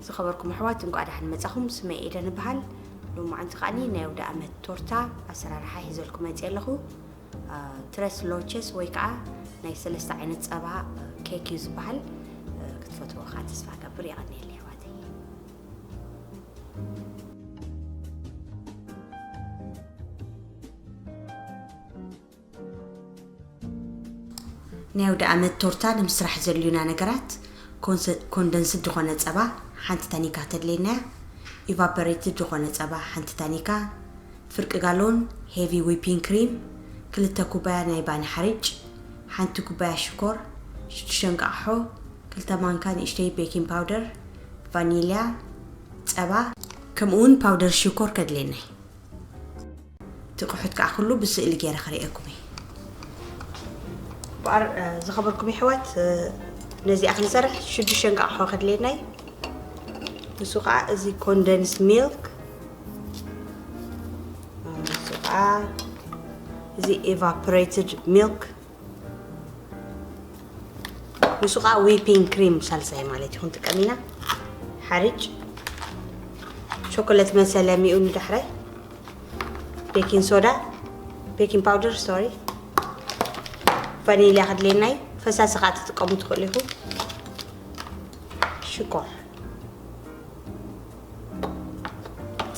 ዝኸበርኩም ኣሕዋት፣ እንቋዕ ደሓን መጻኹም። ስመይ ኤደን እበሃል። ሎማዓንቲ ከዓኒ ናይ ኣውደ ኣመት ቶርታ ኣሰራርሓ ሒዘልኩም መጽየ ኣለኹ። አ፣ ትረስ ሎቸስ ወይ ከዓ ናይ ሰለስተ ዓይነት ጸባ ኬክ እዩ ዝበሃል። አ፣ ክትፈትዎ ከዓ ተስፋ እገብር። የቐንየለይ ኣሕዋተይ። ናይ ኣውደ ኣመት ቶርታ ንምስራሕ ዘድልዩና ነገራት፣ ኮንሰ-፣ ኮንደንስድ ዝኾነ ጸባ ሓንቲ ታኒካ ተድልየና እያ። ኢቫፖሬትድ ዝኾነ ጸባ ሓንቲ ታኒካ፣ ፍርቂ ጋሎን ሄቪ ዊፒንግ ክሪም፣ ክልተ ኩባያ ናይ ባኒ ሓርጭ፣ ሓንቲ ኩባያ ሽኮር፣ ሽዱሽተ እንቃቕሖ፣ ክልተ ማንካ ንእሽተይ ቤኪንግ ፓውደር፣ ቫኒልያ፣ ጸባ፣ ከምኡ እውን ፓውደር ሽኮር ከድልየና እዩ። እቲ ቅሑት ከዓ ኩሉ ብስእሊ ገይረ ክርእየኩም እየ። እምበኣር፣ እ፣ ዝኸበርኩም የሕዋት፣ እ፣ ነዚኣ ክንሰርሕ ሽዱሽተ እንቃቕሖ ከድልየና እዩ። ንሱ ከዓ እዚ ኮንደንስ ሚልክ፣ እ፣ ንሱ ከዓ እዚ ኤቫፖሬትድ ሚልክ፣ ንሱ ከዓ ዊፒንግ ክሪም ሳልሳይ ማለት እዩ። ክንጥቀም ኢና ሓርጭ፣ ቸኮለት መሰለ ሚኡ ንዳሕራይ፣ ቤኪንግ ሶዳ፣ ቤኪንግ ፓውደር፣ ሶሪ፣ ቫኒልያ ከድልየና እዩ። ፈሳሲ ከዓ ትጥቀሙ ትኽእሉ ኢኹም። ሽኮር፣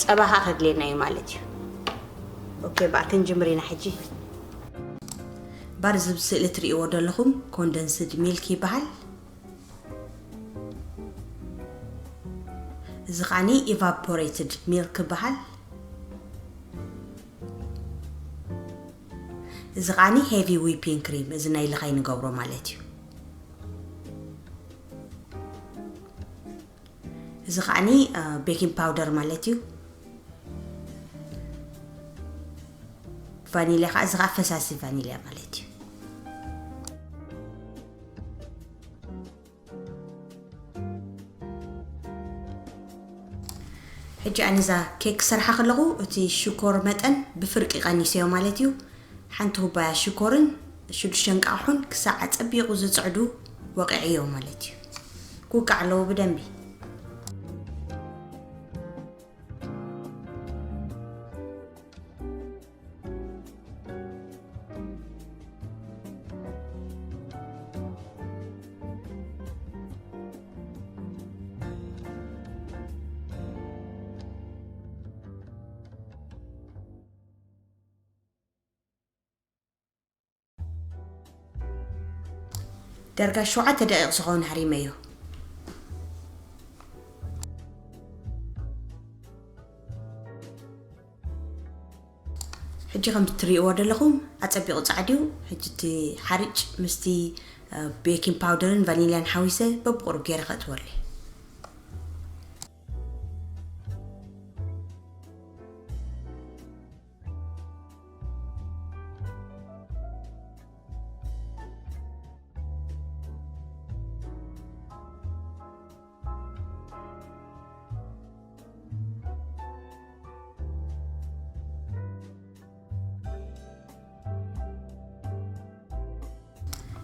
ጸባ ከዓ ከድልየና እዩ ማለት እዩ። ኦኬ፣ እምበኣር ክንጅምር ኢና ሕጂ። እምበኣር እዚ ኣብ ስእሊ እትርእይዎ ዘለኹም ኮንደንስድ ሚልክ ይበሃል። እዚ ከዓኒ ኢቫፖሬትድ ሚልክ ይበሃል። እዚ ከዓኒ ሄቪ ዊፒንግ ክሪም፣ እዚ ናይ ልኻይ ንገብሮ ማለት እዩ። እዚ ከዓኒ፣ እ፣ ቤኪንግ ፓውደር ማለት እዩ። ቫኒልያ ከዓ፣ እዚ ከዓ ፈሳሲ ቫኒልያ ማለት እዩ። ሕጂ ኣነ እዛ ኬክ ክሰርሓ ከለኹ እቲ ሽኮር መጠን ብፍርቂ ቀኒሰዮ ማለት እዩ። ሓንቲ ኩባያ ሽኮርን ሽዱሽተ እንቃቑሖን ክሳዕ ኣጸቢቑ ዝጽዕዱ ወቒዐዮ ማለት እዩ። ክውቃዕ ኣለዎ ብደንቢ። ዳርጋ ሸውዓተ ደቂቕ ዝኸውን ሃሪመዮ። ሕጂ ከም እትርእይዎ ዘለኹም ኣጸቢቑ ጻዕድዩ። ሕጂ እቲ ሓርጭ ምስቲ፣ እ፣ ቤኪንግ ፓውደርን ቫኒልያን ሓዊሰ በብቑሩብ ገይረ ከእትወሉ እየ።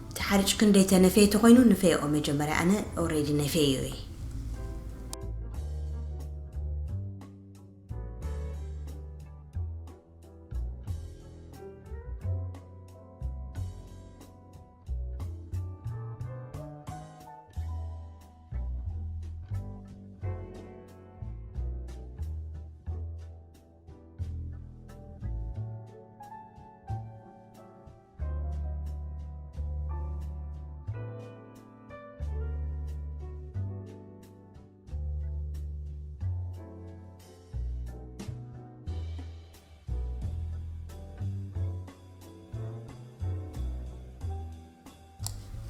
እቲ ሓርጭ ክንደይ ተነፈየ ተኾይኑ ንፈየኦ መጀመርያ፣ ኣነ ኦልሬዲ ነፈየዮ እየ።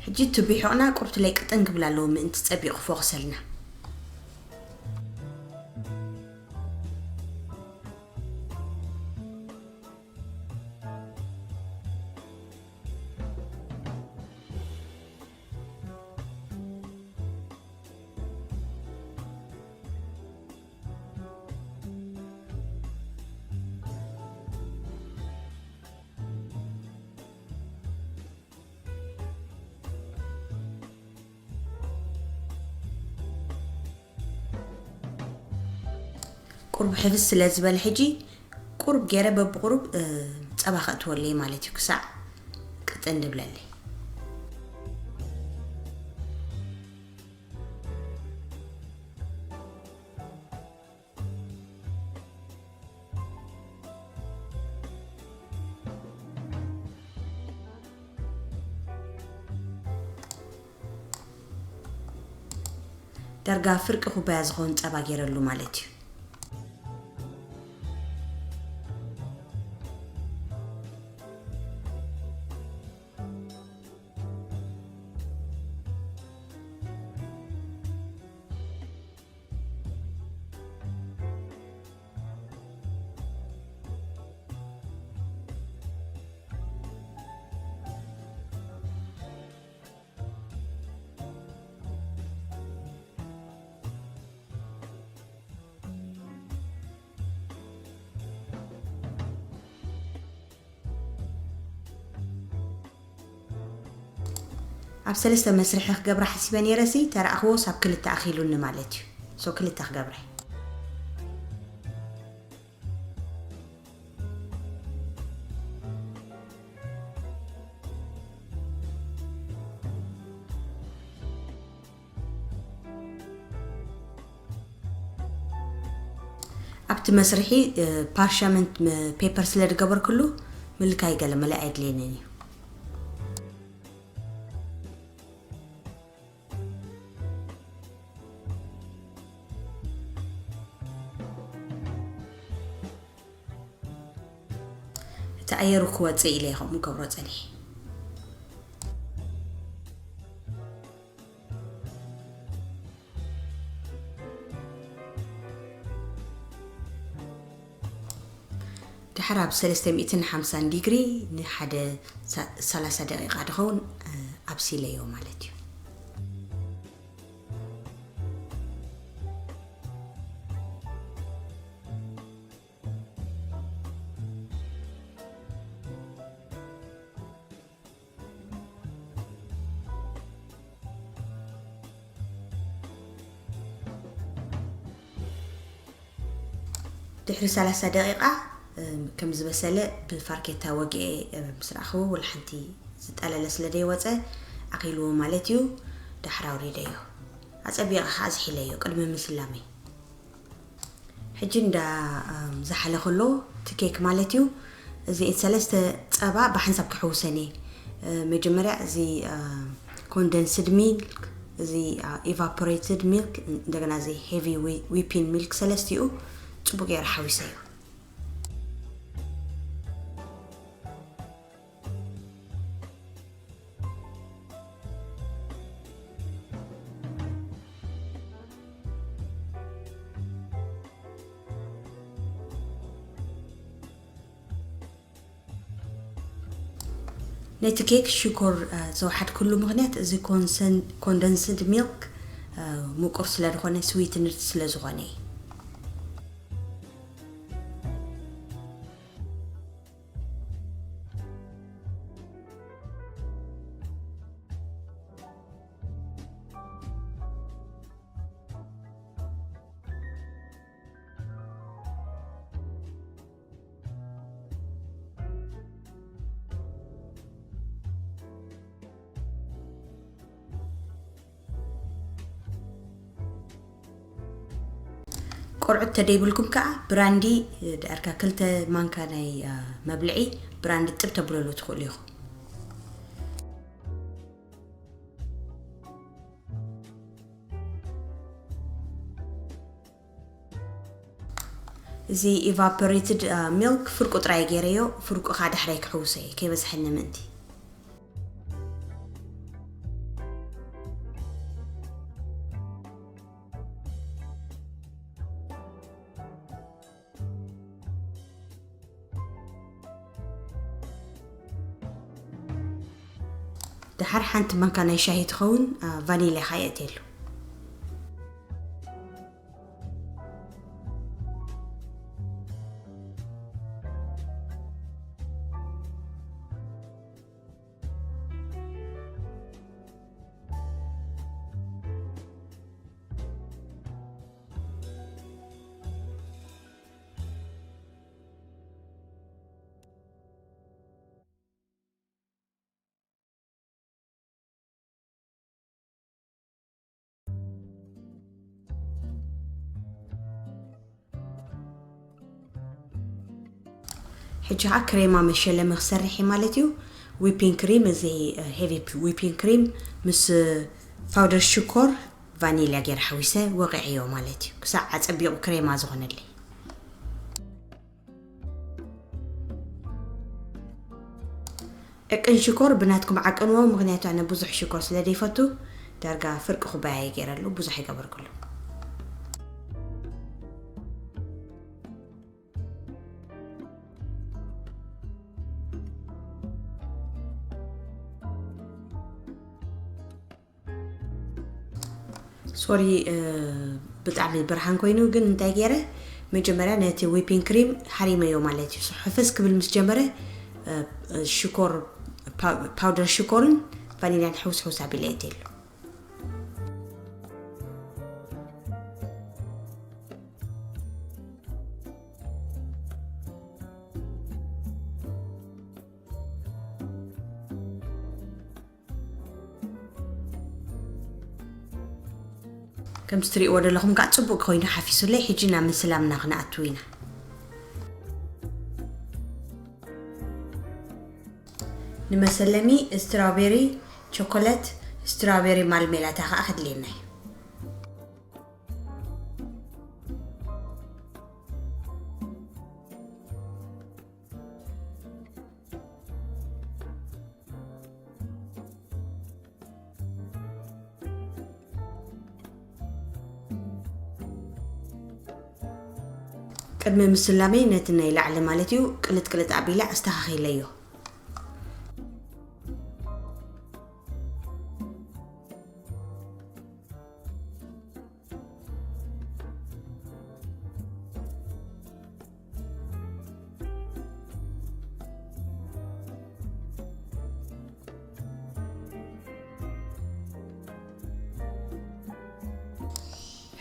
ሕጂ ቱቢ ሑቕና ቁርብትለይ ቅጥን ክብል ኣለዎ ምእንቲ ጸቢቑ ክፎኽሰልና። ቁሩብ ሕፍስ ስለ ዝበለ ሕጂ ቁሩብ ገይረ በብቁሩብ፣ እ፣ ጸባ ከእትወለይ ማለት እዩ፣ ክሳዕ ቅጥን ድብለለይ። ዳርጋ ፍርቂ ኩባያ ዝኸውን ጸባ ገይረሉ ማለት እዩ። ኣብ ሰለስተ መስርሒ ክገብራ ሓሲበ ነይረ፣ ሲ ተረኣኽዎ ሳብ ክልተ ኣኺሉኒ ማለት እዩ። ሶ ክልተ ክገብረ። ኣብቲ መስርሒ፣ እ፣ ፓርሻመንት ም-፣ ፔፐር ስለ ዝገበርክሉ ምልካይ ገለ መለ ኣየድልየንን እዩ። እቲ ኣየሩ ክወፅእ ኢለ እየ ከምኡ ገብሮ ፀኒሐ። ድሓር ኣብ ሰለስተ ሚእትን ሓምሳን ዲግሪ ንሓደ ሳ-፣ ሰላሳ ደቂቃ ድኸውን፣ እ፣ ኣብሲለዮ ማለት እዩ። ድሕሪ ሰላሳ ደቂቃ፣ እም፣ ከም ዝበሰለ ብፋርኬታ ወግኤ፣ እም፣ ምስ ረኣኽዎ፣ ወላ ሓንቲ ዝጠለለ ስለ ዘይወፀ፣ ኣኺልዎ ማለት እዩ። ዳሕራ ኣውሪደዮ። ኣፀቢቐ ከዓ ዝሒለዮ ቅድሚ ምስላመይ። ሕጂ እንዳ፣ እም፣ ዝሓለ ከሎ፣ እቲ ኬክ ማለት እዩ። እዚ ሰለስተ ጸባ ብሓንሳብ ክሕውሰን እየ። እ፣ መጀመርያ እዚ፣ እ፣ ኮንደንስድ ሚልክ፣ እዚ፣ እ፣ ኢቫፖሬትድ ሚልክ፣ እንደገና እዚ ሄቪ ዊ-፣ ዊፒን ሚልክ፣ ሰለስቲኡ ጽቡቅ ገይረ ሓዊሰዮ። ነቲ ኬክ ሽኮር፣ እ፣ ዘውሓድክሉ ምኽንያት እዚ ኮንሰን-፣ ኮንደንስድ ሚልክ፣ እ፣ ምቁር ስለ ዝኾነ፣ ስዊትንድ ስለ ዝኾነ እዩ። ቆርዑት ተደይብልኩም ከኣ ብራንዲ፣ ዳርጋ ክልተ ማንካ ናይ፣ አ፣ መብልዒ ብራንዲ ጥብ ተብለሉ ትኽእሉ ኢኹም። እዚ ኢቫፖሬትድ፣ አ፣ ሚልክ ፍርቁ ጥራይ ገይረዮ፣ ፍርቁ ኸኣ ዳሕራይ ክሕውሶ እየ፣ ከይበዝሐኒ ምእንቲ። ደሓር ሓንቲ ማንካ ናይ ሻሂ ትኸውን፣ አ፣ ቫኒልያ ኸኣ የእትየሉ። ሕጂ ከዓ ክሬማ መሸለሚ ክሰርሕ እየ ማለት እዩ። ዊፒንግ ክሪም፣ እዚ ሄቪ ዊፒንግ ክሪም ምስ ፓውደር ሽኮር ቫኒልያ ገይረ ሓዊሰ ወቂዐዮ ማለት እዩ፣ ክሳዕ ኣጸቢቑ ክሬማ ዝኾነለይ። ዕቅን ሽኮር ብናትኩም ዓቅንዎ፣ ምኽንያቱ ኣነ ብዙሕ ሽኮር ስለ ዘይፈቱ ዳርጋ ፍርቂ ኩባያ እየ ገይረሉ፣ ብዙሕ ኣይገበርኩሉ። ሶሪ፣ ብጣዕሚ ብርሃን ኮይኑ፣ ግን እንታይ ገይረ፣ መጀመርያ ነቲ ዊፒንግ ክሪም ሓሪመዮ ማለት እዩ። ሕፍስ ክብል ምስ ጀመረ ሽኮር፣ ፓውደር ሽኮርን ቫኒልያን ሕውስ ሕውስ ኣቢለ እትየሉ። ከምዚ ትሪእዎ ዘለኹም ከዓ ጽቡቅ ኮይኑ ሓፊሱለይ። ሕጂ ናብ ምስላምና ክንኣቱ ኢና። ንመሰለሚ ስትራቤሪ ቸኮለት፣ ስትራቤሪ ማልሜላታ ከዓ ከድልየና እዩ። ቅድሚ ምስላመይ ነቲ ናይ ላዕሊ ማለት እዩ ቅልጥ ቅልጥ ኣቢለ ኣስተኻኺለዮ።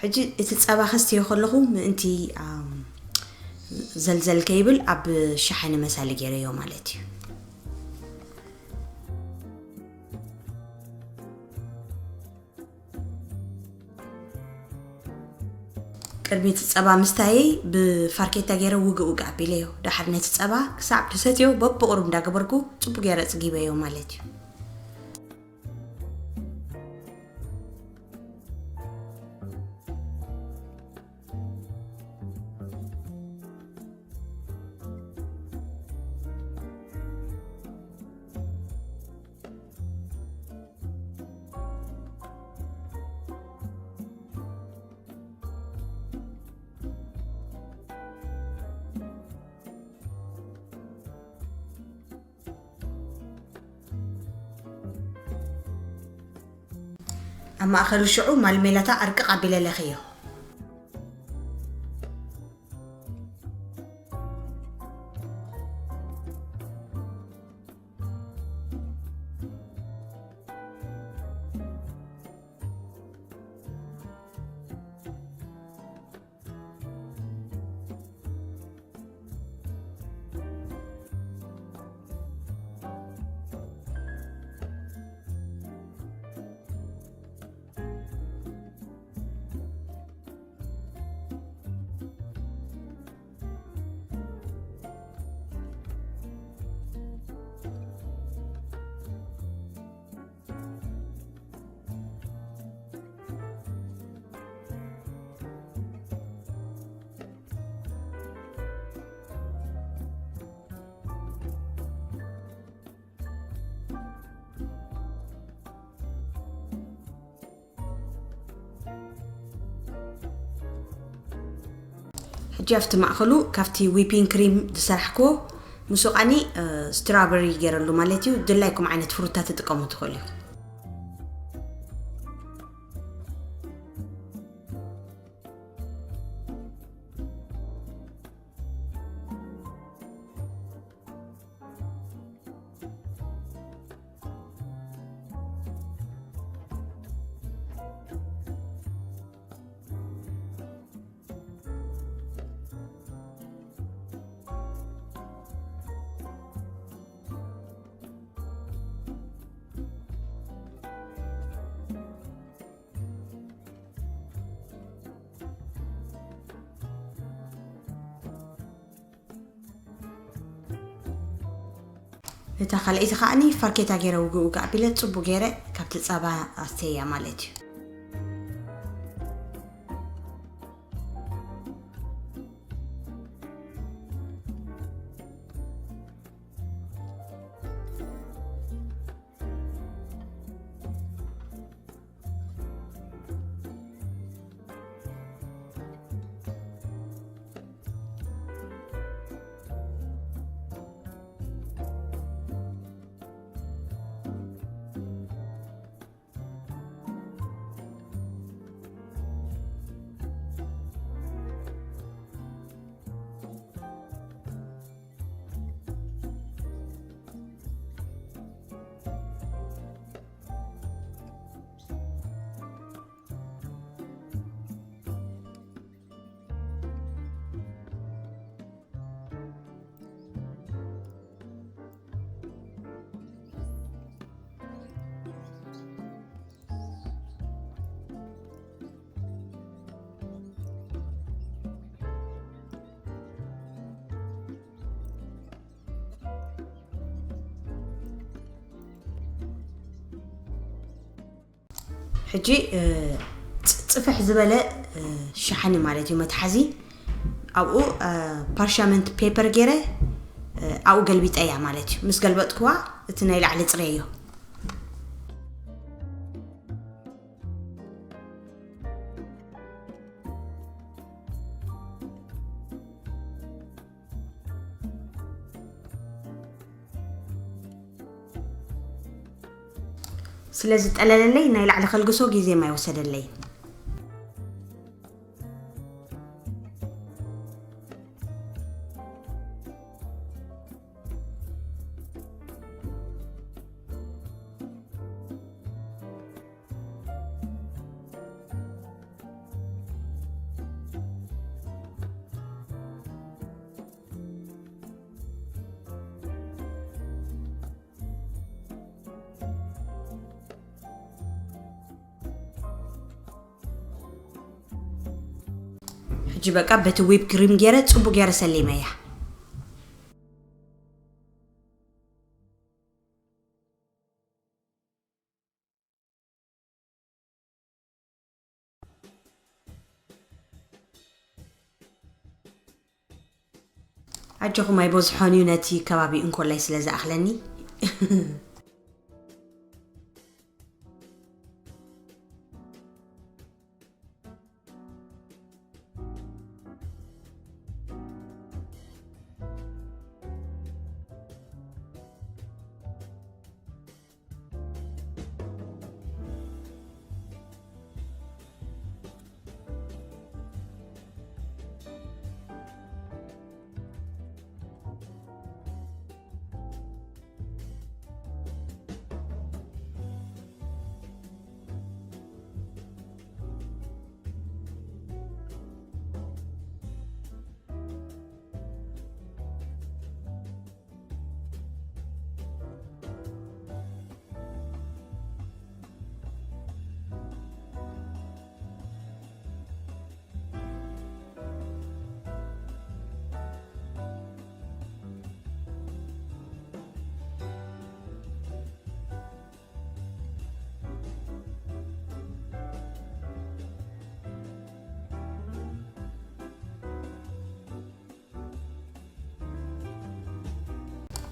ሕጂ እቲ ጸባ ከስትዮ ከለኹ ምእንቲ ዘልዘል ከይብል ኣብ ሸሓኒ መሳሊ ገይረዮ ማለት እዩ። ቅድሚ እቲ ጸባ ምስታየይ ብፋርኬታ ገይረ ውግእ ውግእ ኣቢለዮ። ደሓር ነቲ ጸባ ክሳብ ድሰትዮ በብቕሩብ እንዳገበርኩ ጽቡቅ ገይረ ጽጊበዮ ማለት እዩ። ኣብ ማእኸሉ ሽዑ ማልሜላታ ኣርቅቕ ኣቢለ ለኽዮ። ሕጂ ኣብቲ ማእኸሉ ካብቲ ዊፒንግ ክሪም ዝሰራሕክዎ ምስኡ ቃኒ ስትራበሪ ገይረሉ ማለት እዩ። ድላይኩም ዓይነት ፍሩታ ትጥቀሙ ትኽእሉ ኢኹም። እታ ካልኣይቲ ከዓኒ ፋርኬታ ገይረ ውግእ ውግእ ኣቢለ ጽቡቅ ገይረ ካብቲ ጸባ ኣስተያ ማለት እዩ። ሕጂ ጽፍሕ ዝበለ ሸሓኒ ማለት እዩ መትሓዚ። ኣብኡ ፓርሻመንት ፔፐር ገይረ ኣብኡ ገልቢጠያ ማለት እዩ። ምስ ገልበጥክዋ እቲ ናይ ላዕሊ ጽረዮ። ስለ ዝጠለለለይ ናይ ላዕሊ ከልግሶ ግዜ ማይ ወሰደለይ። ሕጂ በቃ በቲ ዊፕ ክሪም ገይረ ጽቡቅ ገይረ ሰሊመያ። ኣጆኹም ኣይበዝሖን እዩ፣ ነቲ ከባቢ እንኮላይ ስለ ዝኣኽለኒ።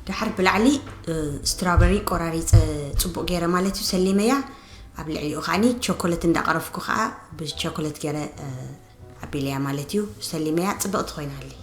ድሓር ብላዕሊ ስትራበሪ ቆራሪፀ ፅቡቅ ገይረ ማለት እዩ ሰሊመያ። ኣብ ልዕሊኡ ከዓኒ ቸኮለት እንዳቀረፍኩ ከዓ ብቸኮለት ገይረ ኣቢለያ ማለት እዩ ሰሊመያ። ፅብቅቲ ኮይናለይ።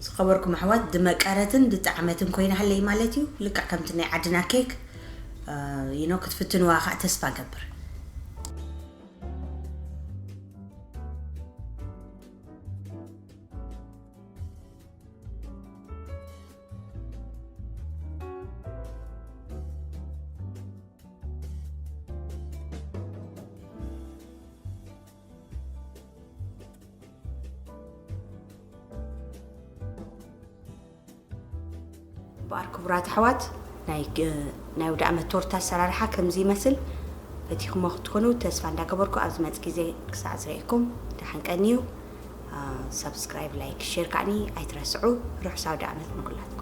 ዝኸበርኩም ኣሕዋት፣ ድመቀረትን ድጣዕመትን ኮይናለይ ማለት እዩ። ልክዕ ከምቲ ናይ ዓድና ኬክ፣ you know፣ ክትፍትንዋ ከዓ ተስፋ ገብር። እምበኣር ክቡራት ኣሕዋት፣ ናይ ግ-፣ ናይ ኣውደ ዓመት ቶርታ ኣሰራርሓ ከምዚ ይመስል። ፈቲኹሞ ክትኮኑ ተስፋ እንዳገበርኩ፣ ኣብ ዝመጽእ ግዜ ክሳዕ ዝርእየኩም ደሓን ቀንዩ። አ፣ ሳብስክራይብ፣ ላይክ፣ ሼር ከዓኒ ኣይትረስዑ። ርሑስ ኣውደ ዓመት ንኩላትኩም።